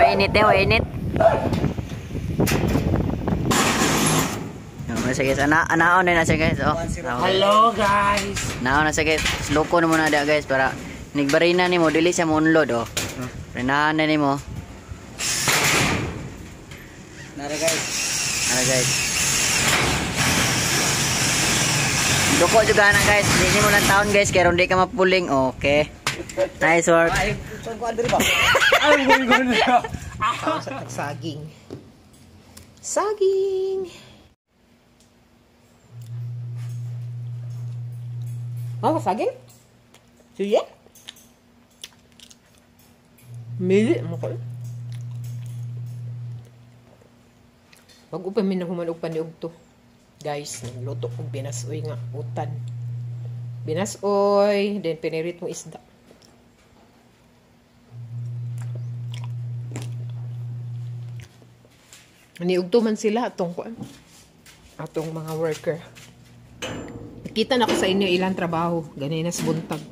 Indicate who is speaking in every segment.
Speaker 1: Way init eh, way init. Oh, sige, ana anaon na siya, guys. Oh.
Speaker 2: Hello guys.
Speaker 1: Naon na siya, guys. Sloko na muna da, guys, para nigbarina nimo dili siya mo-unload oh. Renahan na nimo.
Speaker 2: Nara guys.
Speaker 1: Ano, guys. Duko juga na, guys. Dili mo lang taon, guys, kay di ka mapuling. Okay. Nice work.
Speaker 2: Ay, saan ko andri ba? Ay, gol gol.
Speaker 3: Sa saging. Saging. Oh, saging? Sige. Mili mo ko. Wag upa mi nahuman og paniug to. Guys, nagluto kog binasoy nga utan. Binasoy, then pinirit mo isda. Niugto man sila atong kuan. Atong mga worker. Nakita na ko sa inyo ilang trabaho. Ganay na sa buntag.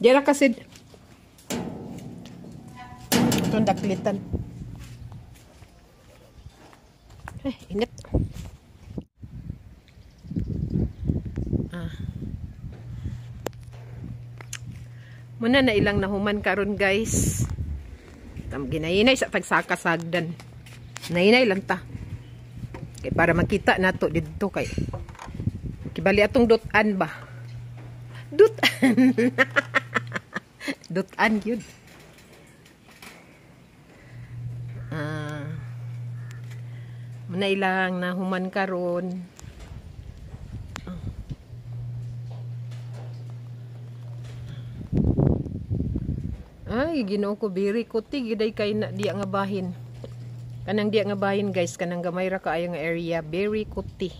Speaker 3: Diyan kasi. Itong daklitan. Ay, init. Ah. Muna na ilang nahuman karon, guys. Tam ginayinay sa tagsaka sagdan. Nainay lang ta. Kay para makita nato didto kay kibali atong dutan ba. Dutan. Dutan gyud. Ah. Muna ilang nahuman karon. Ay, Ginoo ko, biri kuti giday kay na diya nga bahin. Kanang diya nga bahin, guys, kanang gamay ra kaayo nga area, very kuti.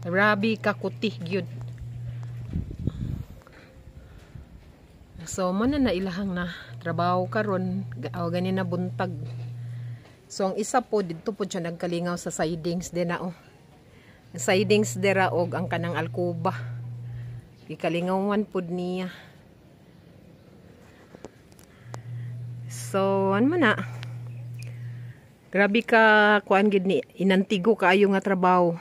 Speaker 3: Rabi ka kuti gyud. So mo na nailahang na trabaho karon, o gani na buntag. So ang isa po didto po siya nagkalingaw sa sidings din na oh. Sidings dira og ang kanang alkuba. Gikalingawan pud niya. So ano man na. Grabe ka kuan gid ni inantigo kaayo nga trabaho.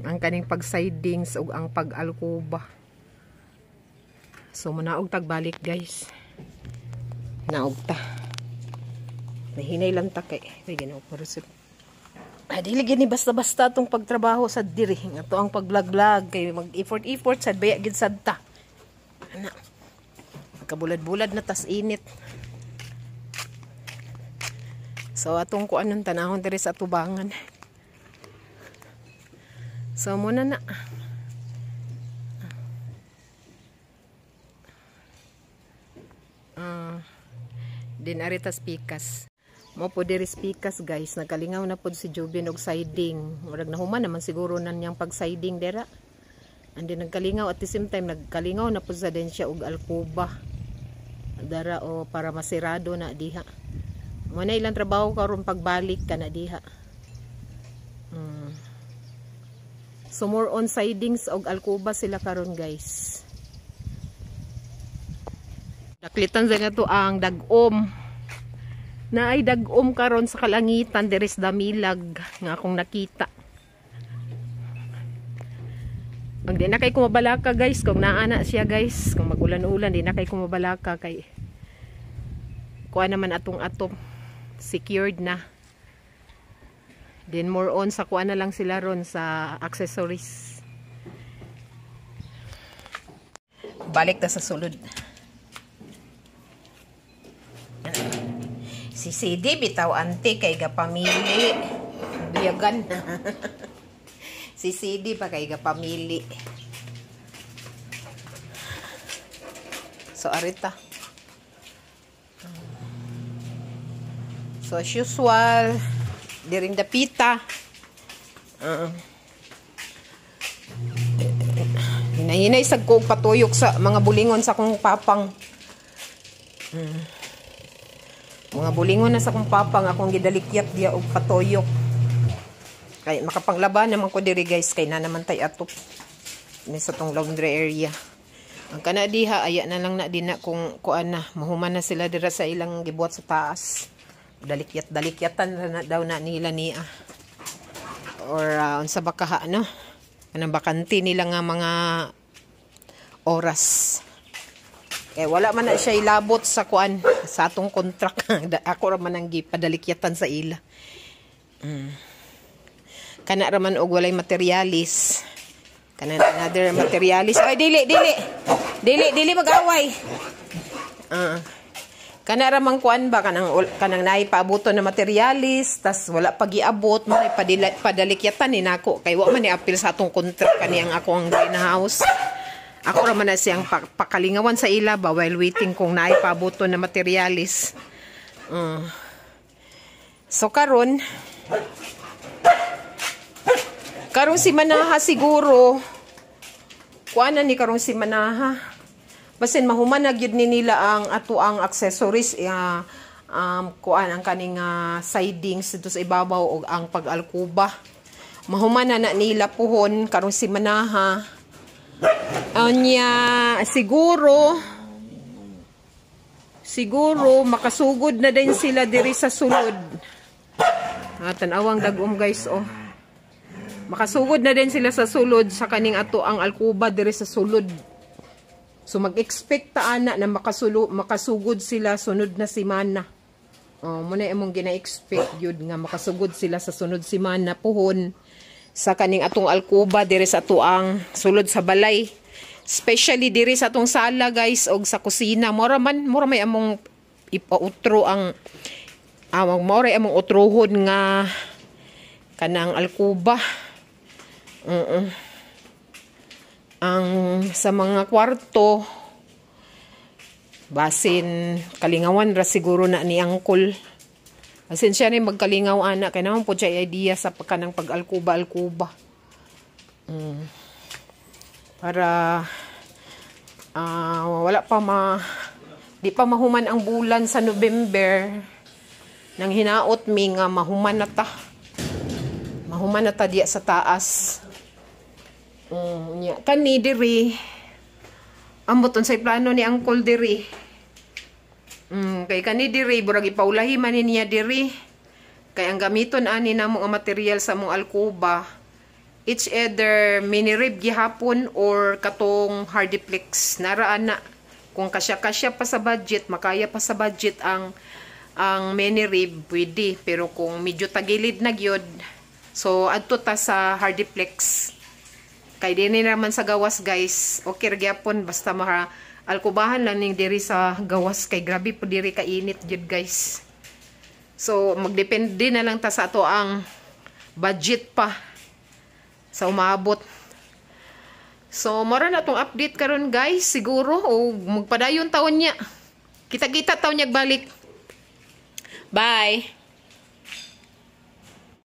Speaker 3: Ang kaning pag-sidings ug ang pag-alkuba. So manaog tagbalik, guys. Naog ta. Nahinay lang ta kay ay Ginoo ko rusip. Ah, dili gid ni basta-basta tong pagtrabaho sa diri. Ato ang pag-vlog-vlog kay mag-effort-effort sad baya gid sad ta. Ana. Magkabulad-bulad na tas init. So atong kuan nun tanahon diri sa tubangan. So muna na. Din aritas pikas. Mo po diri pikas, guys. Nagkalingaw na pod si Jubin og siding. Murag nahuman naman siguro na niyang pag-siding dira. And then nagkalingaw at the same time nagkalingaw na pod sa din siya og alkuba. Dara o para masirado na diha. Mo na ilang trabaho karon pagbalik ka na diha. So more on sidings og alkuba sila karon, guys. Daklitan sa nga to ang dagom. Na ay dagom karon sa kalangitan diri sa Damilag nga akong nakita. Ang di na kay kumabalaka, guys, kung naa na siya, guys, kung magulan-ulan di na kay kumabalaka kay kuha naman atong atop secured na. Then more on sa kuha na lang sila ron sa accessories. Balik ta sa sulod. Si CD bitaw ante kay gapamili. Biyagan. Si CD pa kay gapamili. So arita. So as usual, diring dapita. Hinahinay sad ko patuyok sa mga bulingon sa akong papang. Mga bulingon na sa akong papang akong gidalikyat diya og patuyok. Kay makapanglaban naman ko diri, guys, kay na naman tay atop ni sa tong laundry area. Ang kana diha aya na lang na din na kung kuan na mahuman na sila dira sa ilang gibuhat sa taas. Dalikyat dalikyatan na daw na nila niya. Or unsa ba kaha, no? Kanang bakante nila nga mga oras. Kay wala man na siya ilabot sa kuan sa atong contract. Ako ra man ang gipadalikyatan sa ila. Kana ra man og walay materialis. Kana another materialis. Ay, dili dili. Dili dili mag-away. Ah. Kana ra man kuan ba, kanang kanang naay paabuton na materialis tas wala pa giabot mo padalikyatan ni nako kay wa man ni apil sa atong contract kani ang ako ang greenhouse. Ako ra man na siyang pakalingawan sa ila ba while waiting kung naay paabuton na materialis. So karon karong si Manaha siguro kuan na ni karong si Manaha. Basin mahuman na gyud ni nila ang ato ang accessories, kuan ang kaning sidings dito sa ibabaw og ang pag-alkuba. Mahuman na na nila puhon karong si Manaha. Anya siguro siguro makasugod na din sila diri sa sulod. Ah, tan-awang dagom, guys, oh. Makasugod na din sila sa sulod sa kaning ato ang alkuba diri sa sulod. So mag-expect ta ana na makasugod sila sunod na semana. Oh, muna imong gina-expect yun nga makasugod sila sa sunod semana puhon sa kaning atong alkuba diri sa atuang sulod sa balay. Especially diri sa atong sala, guys, og sa kusina. Mora man mora may among ipautro ang among mora among utrohon nga kanang alkuba. Ang sa mga kwarto, basin kalingawan ra siguro na ni Uncle. Basin siya ni magkalingaw ana kay naman po siya idea sa pagkanang pag-alkuba alkuba. Para wala pa ma di pa mahuman ang bulan sa November nang hinaot mi nga mahuman na ta. Mahuman na ta diya sa taas. Nya kani diri ambot unsay plano ni Uncle diri. Kay kani diri burag ipaulahi man ni niya diri. Kay ang gamiton ani namo nga material sa among alkuba, it's either mini rib gihapon or katong hardiplex. Nara ana kung kasya-kasya pa sa budget, makaya pa sa budget ang mini rib, pwede, pero kung medyo tagilid na gyud, so adto ta sa hardiplex. Kay dinhi naman sa gawas, guys, okay ra gyapon basta maka alkubahan lang ning diri sa gawas kay grabe po diri kainit jud, guys. So magdepende na lang ta sa ato ang budget pa sa umaabot. So mora na tong update karon, guys, siguro o magpadayon taon niya. Kita-kita taon niya balik. Bye.